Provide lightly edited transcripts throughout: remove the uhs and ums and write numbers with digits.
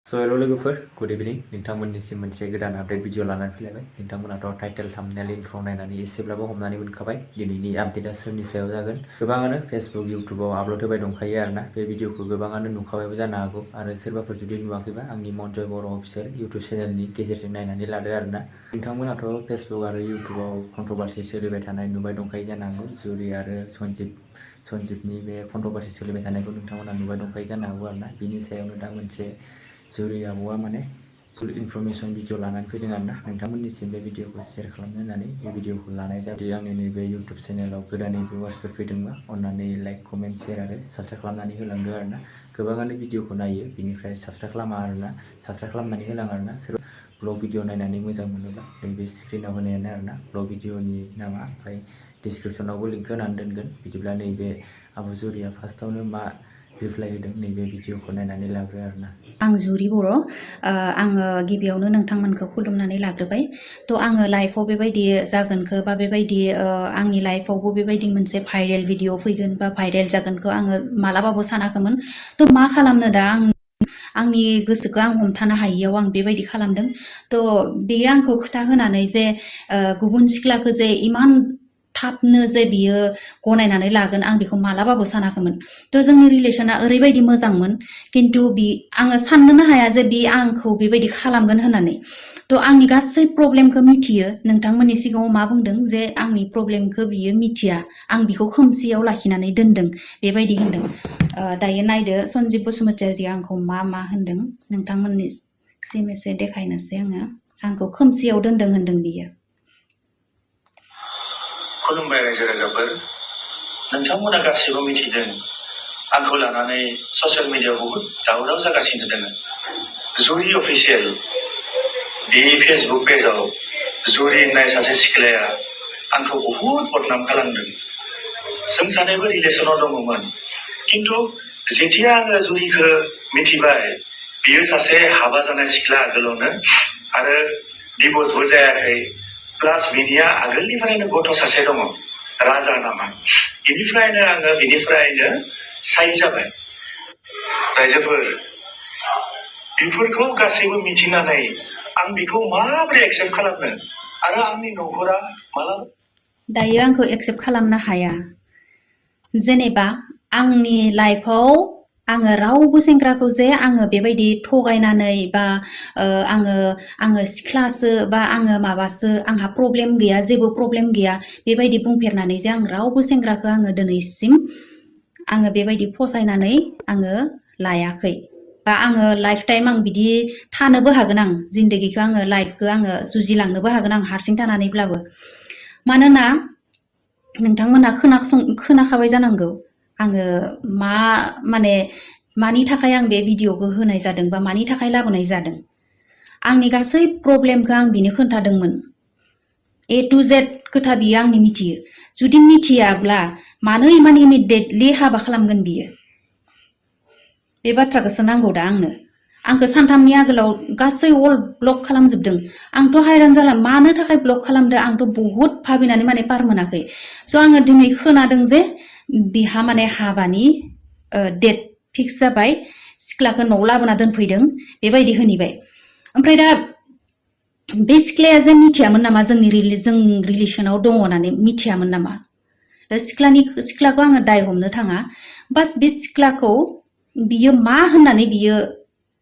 So hello लोगोफोर good इभिनिं नोंथांमोननिसिम मोनसे गोदान आपडेट भिडिअ लानानै फैलायबाय नोंथांमोनाथ' टाइटेल थाम्बनेल इन्ट्र नायनानै एसेब्लाबो हमनानै मोनखाबाय दिनैनि आपडेटआ सोरनि सायाव जागोन गोबाङानो फेसबुक इउट्युबाव आपल'ड होबाय दंखायो आरोना बे भिडिअखौ गोबाङानो नुखाबायबो जानो हागौ आरो सोरबाफोर जुदि नुवाखैबा आंनि मनजय बर' अफिसियेल इउट्युब चेनेलनि गेजेरजों नायनानै लादो आरोना नोंथांमोनाथ' फेसबुक आरो इउट्युबाव कन्ट्रभार्सि सोलिबाय थानाय नुबाय दंखायो जानो हागौ जुरि आरो sonjibनि बे कन्ट्रभार्सि सोलिबाय थानायखौ नोंथांमोना नुबाय दंखायो जानो हागौ आरोना बिनि सायावनो दा मोनसे जुरि आब'आ माने फुल इनफरमेशन भिडिअ लानानै फैदों आरोना नोंथांमोननिसिम बे भिडिअखौ शेयार खालामनो होननानै बे भिडिअखौ लानाय जादों आंनि नैबे इउट्युब चेनेलाव गोदानै भिउवार्सफोर फैदोंबा अन्नानै लाइक कमेन्ट शेयार आरो साबस्क्राइब खालामनानै होलांदो आरोना गोबाङानो भिडिअखौ नायो बिनिफ्राय साबस्क्राइब खालामा आरोना साबस्क्राइब खालामनानै होलां आरोना सोरबा ब्लग भिडिअ नायनानै मोजां मोनोब्ला नैबे स्क्रिनाव होनायानो आरोना ब्लग भिडिअनि नामा ओमफ्राय डिसक्रिपसनावबो लिंक होनानै दोनगोन बिदिब्ला नैबे आब' जुरिया फार्स्टआवनो मा रिप्लाय होदों नैबे भिडिअखौ नायनानै लाग्रो आरोना आं जुरि बर' आङो गिबियावनो नोंथांमोनखौ खुलुमनानै लाग्रोबाय थ' आङो लाइफआव बेबायदि जागोनखौ बा बेबायदि आंनि लाइफआवबो बेबायदि मोनसे भाइरेल भिडिअ फैगोन बा भाइरेल जागोनखौ आङो मालाबाबो सानाखैमोन थ' मा खालामनो दा आंनि गोसोखौ आं हमथानो हायियाव आं बेबायदि खालामदों थ' बेयो आंखौ खोथा होनानै जे गुबुन सिख्लाखौ जे इमान थाबनो जे बियो गनायनानै लागोन आं बेखौ मालाबाबो सानाखैमोन थ' जोंनि रिलेसना ओरैबायदि मोजांमोन खिन्थु आङो साननोनो हाया जे बि आंखौ बेबायदि खालामगोन होननानै थ' आंनि गासै प्रब्लेमखौ मिथियो नोंथांमोननि सिगाङाव मा बुंदों जे आंनि प्रब्लेमखौ बियो मिथिया आं बिखौ खोमसियाव लाखिनानै दोनदों बेबायदि होनदों दायो नायदो सन्जिब बसुमतारिया आंखौ मा होनदों नोंथांमोननिसिम एसे देखायनोसै आंखौ खोमसियाव दोनदों होनदों बियो खुलुमबाय रायजो राजाफोर नोंथांमोना गासैबो मिथिदों आंखौ लानानै ससियेल मिडियायाव बहुद दावराव जागासिनो दङ जुरि अफिसियेल बे फेसबुक पेजाव जुरि होननाय सासे सिख्लाया आंखौ बहुद बदनाम खालामदों जों सानैबो रिलेसनाव दङमोन खिन्थु जेथिया आङो जुरिखौ मिथिबाय बियो सासे हाबा जानाय सिख्ला आगोलावनो आरो डिभर्सबो जायाखै प्लास बिनिया आगोलनिफ्रायनो गथ' सासे दङ राजा नामा बिनिफ्रायनो आङो बिनिफ्रायनो साइड जाबाय रायजोफोर बेफोरखौ गासैबो मिथिनानै आं बेखौ माबोरै एक्सेप्ट खालामनो आरो आंनि न'खरा मालाबा दायो आंखौ एक्सेप्ट खालामनो हाया जेनेबा आंनि लाइफआव आङो रावबो सेंग्राखौ जे आङो बेबायदि थगायनानै बा आङो सिख्लासो बा आङो माबासो आंहा प्रब्लेम गैया जेबो प्रब्लेम गैया बेबायदि बुंफेरनानै जे आं रावबो सेंग्राखौ आङो दिनैसिम आङो बेबायदि फसायनानै आङो लायाखै बा आङो लाइफ टाइम आं बिदि थानोबो हागोन आं जिन्दगीखौ आङो लाइफखौ आङो जुजिलांनोबो हागोन आं हारसिं थानानैब्लाबो मानोना नोंथांमोना खोनाखाबाय जानांगौ आङो मानि थाखाय आं बे भिडिअखौ होनाय जादों बा मानि थाखाय लाबोनाय जादों आंनि गासै प्रब्लेमखौ आं बिनो खोन्थादोंमोन ए टु जेड खोथा बियो आंनि मिथियो जुदि मिथियाब्ला मानो इमान इमिडियेटलि हाबा खालामगोन बियो बे बाथ्राखौसो नांगौ दा आंखौ सानथामनि आगोलाव गासै अल ब्लक खालामजोबदों आंथ' हायरान जाला मानो थाखाय ब्लक खालामदो आंथ' बहुद भाबिनानै पार मोनाखै स' आङो दिनै खोनादों जे बिहा हाबानि डेट फिक्स जाबाय सिख्लाखौ न'आव लाबोना दोनफैदों बेबायदि होनैबाय ओमफ्राय दा बे सिख्लाया जे मिथियामोन नामा जों रिलेसनाव दङ होननानै मिथियामोन नामा सिख्लाखौ आङो दाय हमनो थाङा बास बे सिख्लाखौ बियो मा होननानै बियो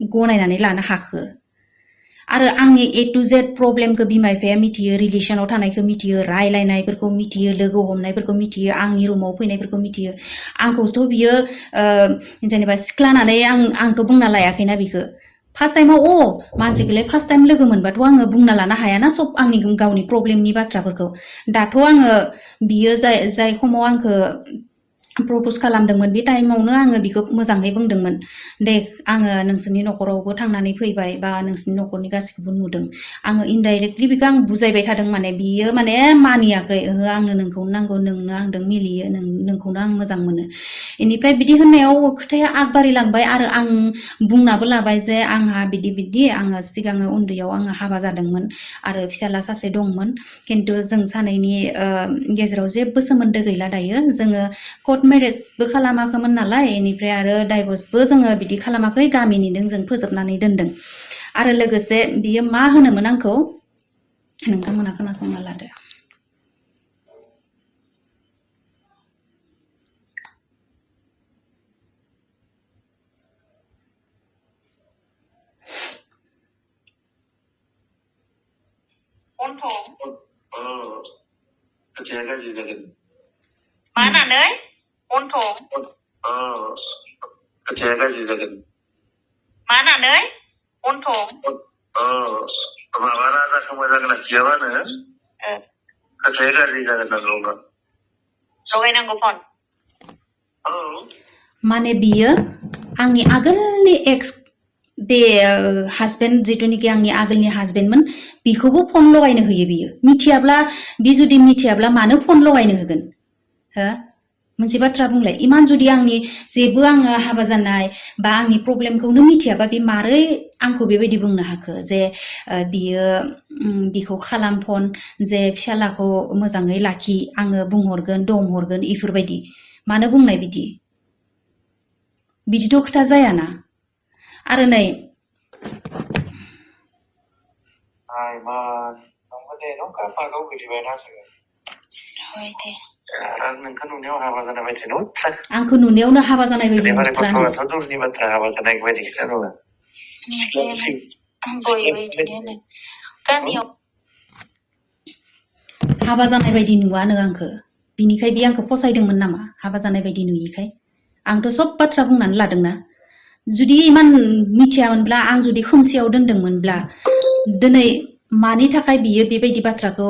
गनायनानै लानो हाखो आरो आंनि ए टु जेड प्रब्लेमखौ बिमा बिफाया मिथियो रिलेसनाव थानायखौ मिथियो रायलायनायफोरखौ मिथियो लोगो हमनायफोरखौ मिथियो आंनि रुमाव फैनायफोरखौ मिथियो आंखौथ' बियो जेनेबा सिख्लानानै आंथ' बुंना लायाखैना बिखौ फार्स्ट टाइमाव मानसिखौलाय फार्स्ट टाइम लोगो मोनबाथ' आङो बुंना लानो हायाना सब आंनि गावनि प्रब्लेमनि बाथ्राफोरखौ दाथ' आङो बियो जाय समाव आंखौ प्रप'ज खालामदोंमोन बे टाइमावनो आङो बिखौ मोजाङै बुंदोंमोन दे आङो नोंसोरनि न'खरावबो थांनानै फैबाय बा नोंसोरनि न'खरनि गासैखौबो नुदों आङो इनडाइरेक्टलि बिखौ आं बुजायबाय थादों बियो मानियाखै आंनो नोंखौनो नांगौ नोंनो आंदों मिलियो नोंखौनो आं मोजां मोनो बेनिफ्राय बिदि होननायाव खोथाया आगबारिलांबाय आरो आं बुंनाबो लाबाय जे आंहा बिदि आङो सिगाङो उन्दैयाव आङो हाबा जादोंमोन आरो फिसाला सासे दंमोन खिन्थु जों सानैनि गेजेराव जेबो सोमोन्दो गैला दायो जोङो कर्ट मेरेजबो खालामाखैमोन नालाय बेनिफ्राय आरो डाइभर्सबो जोङो बिदि खालामाखै गामिनिजों जों फोजोबनानै दोनदों आरो लोगोसे बियो मा होनोमोन आंखौ नोंथांमोना खोनासंना लादो खोथाया गाज्रि जागोन मा होननानै खोथाया गाज्रि जागोन मा होननानै माबा राजाखौ मोजां लाखियाबानो खोथाया गाज्रि जागोन नांगौ लगायनांगौ फन माने बियो आंनि आगोलनि एक्स बे हासबेन्ड जिथुनिखि आंनि आगोलनि हासबेन्डमोन बिखौबो फन लगायनो होयो बियो मिथियाब्ला बि जुदि मिथियाब्ला मानो फन लगायनो होगोन हो मोनसे बाथ्रा बुंलाय इमान जुदि आंनि जेबो आङो हाबा जानाय बा आंनि प्रब्लेमखौनो मिथियाबा बे मारै आंखौ बेबायदि बुंनो हाखो जे बियो बिखौ खालाम फन जे फिसालाखौ मोजाङै लाखि आङो बुंहरगोन दंहरगोन इफोरबायदि मानो बुंनाय बिदिथ' खोथा जायाना आरो नै नोंखौ नुनायाव हाबा जानाय बायदि आंखौ नुनायावनो हाबा जानाय बायदि नुथ्रानो दरनि बाथ्रा हाबा जानाय बायदि खोथा नङा गामियाव हाबा जानाय बायदि नुवानो आंखो बिनिखाय बे आंखौ फसायदोंमोन नामा हाबा जानाय बायदि नुयिखाय आंथ' सब बाथ्रा बुंनानै लादोंना जुदि इमान मिथियामोनब्ला आं जुदि खोमसियाव दोनदोंमोनब्ला दिनै मानि थाखाय बियो बेबायदि बाथ्राखौ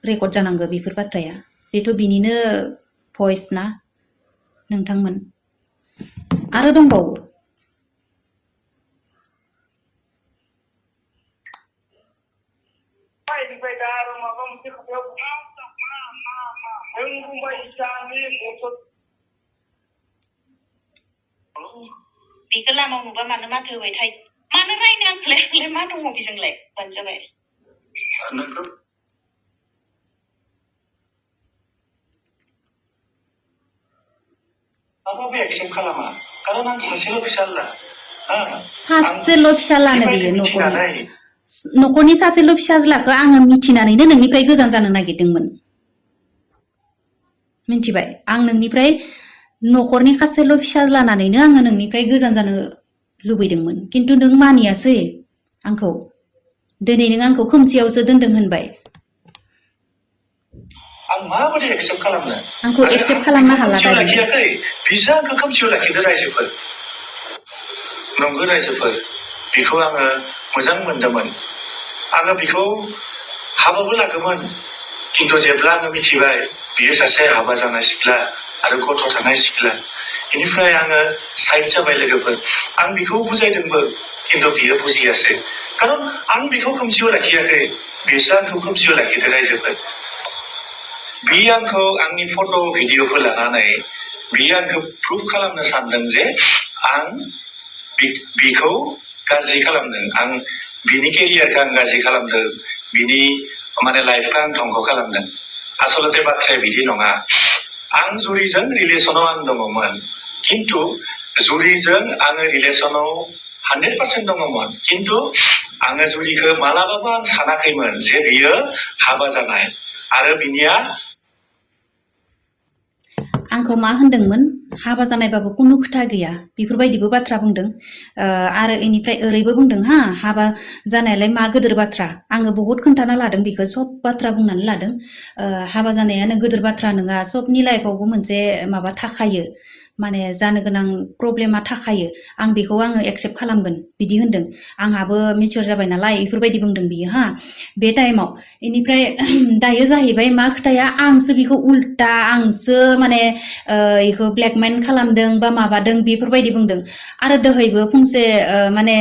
रेकर्ड जानांगौ बेफोर बाथ्राया बेथ' बिनिनो भइस ना नोंथांमोन आरो दंबावो बेखौ लामायाव नुबा मानो माथो होबाय थायो मानो रायनो आंखौलाय मा दङ बेजोंलाय मोनजाबाय माबाबो एक्सेप्ट खालामा खारन आं सासेल' फिसाला सासेल' फिसालानो बियो न'खरनि सासेल' फिसाज्लाखौ आङो मिथिनानैनो नोंनिफ्राय गोजान जानो नागिरदोंमोन मिथिबाय आं नोंनिफ्राय न'खरनि सासेल' फिसाज्लानानैनो आङो नोंनिफ्राय गोजान जानो लुबैदोंमोन खिन्थु नों मानियासै आंखौ दिनै नों आंखौ खोमसियावसो दोनदों होनबाय आं माबोरै एक्सेप्ट खालामनो आंखौ एक्सेप्ट खालामनो हाला दा लाखियाखै बिसो आंखौ खोमसियाव लाखिदो रायजोफोर नंगौ रायजोफोर बिखौ आङो मोजां मोनदोंमोन आङो बिखौ हाबाबो लागोमोन खिन्थु जेब्ला आङो मिथिबाय बियो सासे हाबा जानाय सिख्ला आरो गथ' थानाय सिख्ला बेनिफ्राय आङो साइड जाबाय लोगोफोर आं बिखौ बुजायदोंबो खिन्थु बियो बुजियासै खारन आं बिखौ खोमसियाव लाखियाखै बिसो आंखौ खोमसियाव लाखिदो रायजोफोर बि आंखौ आंनि फट' भिडिअ'खौ लानानै बि आंखौ प्रुफ खालामनो सानदों जे आं बिखौ गाज्रि खालामदों आं बिनि केरियारखौ आं गाज्रि खालामदों बिनि माने लाइफखौ आं धंख खालामदों आसलते बाथ्राया बिदि नङा आं जुरिजों रिलेसनाव आं दङमोन खिन्थु जुरिजों आङो रिलेसनाव 100% दङमोन खिन्थु आङो जुरिखौ मालाबाबो आं सानाखैमोन जे बियो हाबा जानाय आरो बिनिया आंखौ मा होनदोंमोन हाबा जानायबाबो खुनु खोथा गैया बेफोरबायदिबो बाथ्रा बुंदों आरो इनिफ्राय ओरैबो बुंदों हाबा जानायालाय मा गोदोर बाथ्रा आङो बहुद खोन्थाना लादों बेखौ सब बाथ्रा बुंनानै लादों हाबा जानायानो गोदोर बाथ्रा नङा सबनि लाइफआवबो मोनसे माबा थाखायो माने जानो गोनां प्रब्लेमा थाखायो आं बेखौ आङो एक्सेप्ट खालामगोन बिदि होनदों आंहाबो मिचुर जाबाय नालाय बेफोरबायदि बुंदों बियो बे टाइमाव इनिफ्राय दायो जाहैबाय मा खोथाया आंसो बेखौ उल्टा आंसो माने इखौ ब्लेकमेल खालामदों बा माबादों बेफोरबायदि बुंदों आरो दोहैबो फंसे माने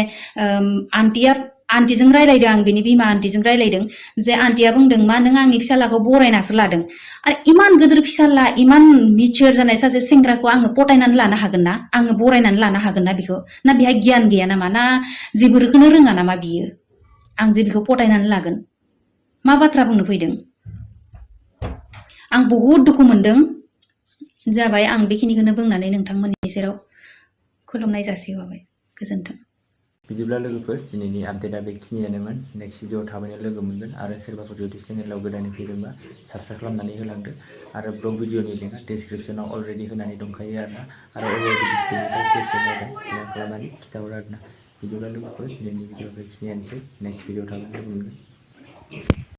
आन्टिजों रायलायदों आं बिनि बिमा आन्टिजों रायलायदों जे आन्टिया बुंदों मा नों आंनि फिसालाखौ बरायनासो लादों आरो इमान गिदिर फिसाला इमान मिचुर जानाय सासे सेंग्राखौ आङो पटायनानै लानो हागोन ना आङो बरायनानै लानो हागोन ना बेखौ ना बेहा गियान गैया नामा ना जेबोखौनो रोङा नामा बियो आं जे बेखौ पटायनानै लागोन मा बाथ्रा बुंनो फैदों आं बहुद दुखु मोनदों जाबाय आं बेखिनिखौनो बुंनानै नोंथांमोननि सेराव खुलुमनाय जासिहरबाय। गोजोन्थों। बिदिब्ला लोगोफोर दिनैनि आपडेटआ बेखिनियानोमोन। नेक्स्ट भिडिअआव थाबैनो लोगो मोनगोन आरो सोरबाफोर जुदि चेनेलाव गोदानै फैदोंबा साबस्क्राइब खालामनानै होलांदो आरो ब्लग भिडिअनि लिंकआ डिसक्रिपसनाव अलरेडि होनानै दंखायो आरोना आरो अबे डिस्ट्रिक्टनिफ्राय सोर सोर नायदों कमेन्ट खालामनानै खिथाहर आरोना। बिदिब्ला लोगोफोर दिनैनि भिडिअआ बेखिनियानोसै। नेक्स्ट भिडिअआव थाबैनो लोगो मोनगोन।